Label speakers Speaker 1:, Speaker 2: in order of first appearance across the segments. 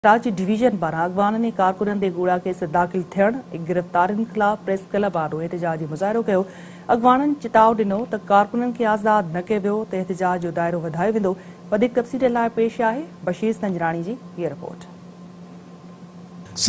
Speaker 1: Karachi division پاران اڳواڻن ۽ ڪارڪنن تي ڪوڙا ڪيس داخل ٿيڻ ۽ گرفتارين خلاف پريس ڪلب آڏو احتجاجي مظاهرو ڪيو. اڳواڻن چتاء ڏنو ته ڪارڪنن کي آزاد نه ڪيو ويو ته احتجاج جو دائرو وڌايو ويندو. وڌيڪ تفصيل لاء پيش آهي بشير سنجراڻي جي هيء report.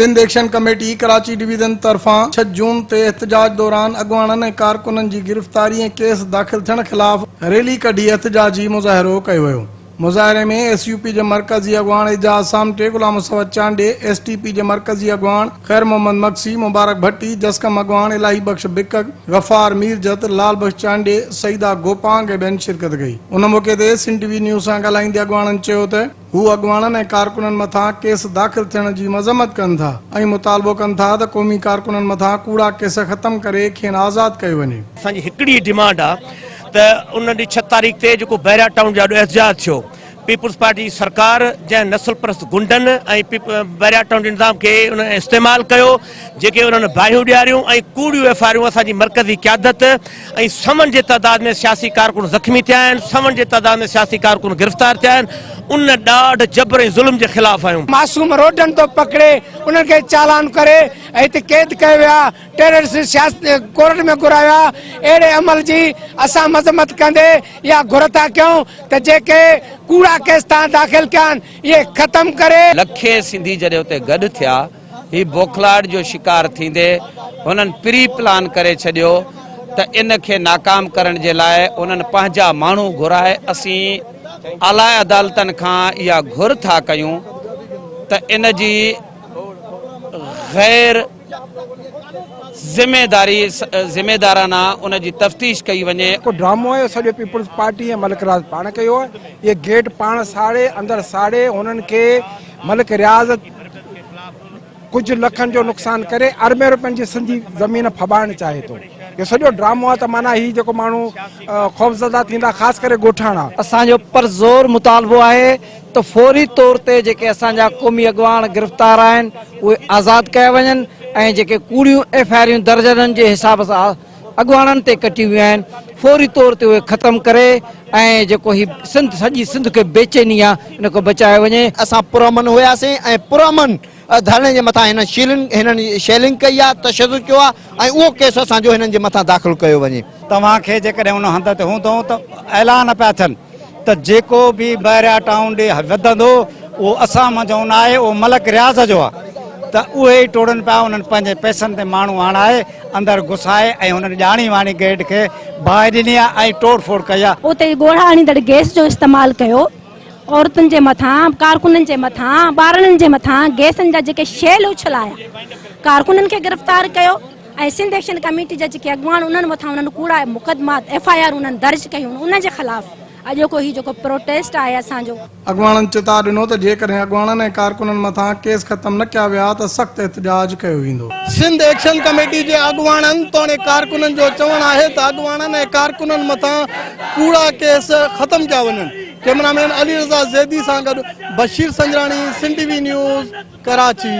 Speaker 2: Sindh action committee Karachi division طرفان ڇهه جون تي احتجاج دوران اڳواڻن ۽ ڪارڪنن جي گرفتاري ۽ ڪيس داخل ٿيڻ خلاف ريلي ڪڍي احتجاجي مظاهرو ڪيو ويو. مظاهري ۾ ايس يو پي جي مرڪزي اڳواڻ Ejaz Samti, Ghulam Mustafa Chandio, S T P جي مرڪزي اڳواڻ خير محمد مگسي، مبارڪ ڀٽي، جسقم اڳواڻ الاهي بخش بڪڪ، غفار ميرجت، لال بخش چانڊيي، سعيده گوپانگ ۽ ٻين شرڪت ڪئي. ان موقعي تي سنڌ ٽي وي نيوز سان ڳالهائيندي اڳواڻن چيو ته هو اڳواڻن ۽ ڪارڪنن مٿان ڪيس داخل ٿيڻ جي مذمت ڪن ٿا ۽ مطالبو ڪن ٿا ته قومي ڪارڪنن مٿان ڪوڙا ڪيس ختم ڪري کين آزاد ڪيو وڃي.
Speaker 3: اسان جي هڪڙي ئي ڊمانڊ آ ته ان ڏينهن ڇهه تاريخ تي جيڪو بحريا ٽائون جي آڏو احتجاج ٿيو، پيپلز پارٽي جي سرڪار جنهن نسل پرست غنڊن ۽ بحريا ٽائون جي نظام کي انهن استعمال ڪيو، جيڪي انهن باهيون ڏياريون ۽ ڪوڙيون ايف آريون اسان جي مرڪزي قيادت ۽ سون جي تعداد ۾ سياسي ڪارڪن زخمي ٿيا آهن، سون جي تعداد ۾ سياسي ڪارڪن گرفتار ٿيا آهن، ان ڏاڍ، جبر ۽ ظلم جي خلاف آهيون.
Speaker 4: معصوم روڊن تان پڪڙي انهن کي چالان ڪري ۽ هتي قيد ڪيو ويا. ٽيررسٽ سياست ڪورٽ ۾ گهرايو آهي اهڙي عمل جي اسان مذمت ڪندي اها گهر ٿا ڪيون ته جيڪي ڪوڙا ڪيس تان داخل ڪيا آهن اهي ختم ڪري.
Speaker 5: لکين سنڌي جڏهن اتي گڏ ٿيا، هي بوکلاهٽ جو شڪار ٿيندي هنن پري پلان ڪري ڇڏيو ته ان کي ناڪام ڪرڻ جي لاء انهن پنهنجا ماڻهو گهرائي اسين اعليٰ عدالتن کان اها گهر ٿا ڪيون ته ان جي غير ذميداري ذميدارانه ان جي تفتيش ڪئي وڃي.
Speaker 4: جيڪو ڊرامو آهي سڄو پيپلز پارٽي ۽ ملڪ رياض پاڻ ڪيو آهي اهي گيٽ پاڻ ساڙي اندر ساڙي هنن کي ملڪ رياض ڪجهه لکن جو نقصان ڪري اربين روپين جي سنڌي زمين ڦٻائڻ چاهي ٿو اهو سڄو ڊرامو آهي ته معنيٰ هي جيڪو ماڻهو خوفزده ٿيندا خاص ڪري ڳوٺاڻا.
Speaker 6: اسان جو پرزور مطالبو آهي ته فوري طور تي جيڪي اسان جا قومي اڳواڻ گرفتار آهن اهي آزاد ڪيا وڃن ۽ جيڪي ڪوڙيون ايف I آريون درجنن جي حساب سان اڳواڻن تي ڪٽيون ويون آهن فوري طور تي اهي ختم ڪري ۽ جيڪو هي سنڌ سڄي سنڌ کي بيچيني آهي ان کان بچايو وڃي.
Speaker 7: اسان پرامن هياسين ۽ پرامن ڌرڻي جي مٿان هنن شيلنگ هنن شيلنگ ڪئي آهي، تشدد ڪيو آهي ۽ اهو ڪيس اسان جو هنن جي مٿان داخل ڪيو وڃي.
Speaker 8: توهان کي جيڪڏهن ان هنڌ تي هوندو ته اعلان پيا ٿين ته جيڪو به بحريا ٽائون ڏي وڌندو اهو اسان منجهون نه آهي اهو ملڪ رياض جو آهي ته اهي ئي ٽوڙن پيا انهن پنهنجي پئسن تي ماڻهو آڻائي اندر گهسائي ۽ هنن ڄاڻي واڻي گيٽ کي باهه ڏني آهي ۽ ٽوڙ ڦوڙ ڪئي آهي.
Speaker 9: اتي ڳوڙها آڻيندڙ گئس جو استعمال ڪيو عورتن جي مٿان، ڪارڪنن جي مٿان، ٻارڙن جي مٿان گئسن جا جيڪي شيل اڇلايا، ڪارڪنن کي گرفتار ڪيو ۽ سنڌ ايڪشن ڪميٽي جا جيڪي اڳواڻ انهن مٿان انهن ڪوڙا مقدمات ايف I R انهن درج ڪيون انهن جي خلاف اڄوڪو هي جيڪو پروٽيسٽ آهي اسان جو.
Speaker 2: اڳواڻن چتاء ڏنو ته جيڪڏهن اڳواڻن ۽ ڪارڪنن مٿان ڪيس ختم نه ڪيا ويا ته سخت احتجاج ڪيو ويندو.
Speaker 10: سنڌ ايڪشن ڪميٽي جي اڳواڻن توڻي ڪارڪنن جو چوڻ آهي ته اڳواڻن ۽ ڪارڪنن مٿان ڪوڙا ڪيس ختم ڪيا وڃن. ڪئميرا مين علي رضا زيدي سان گڏ Bashir Sanjrani, Sindh T V news, Karachi.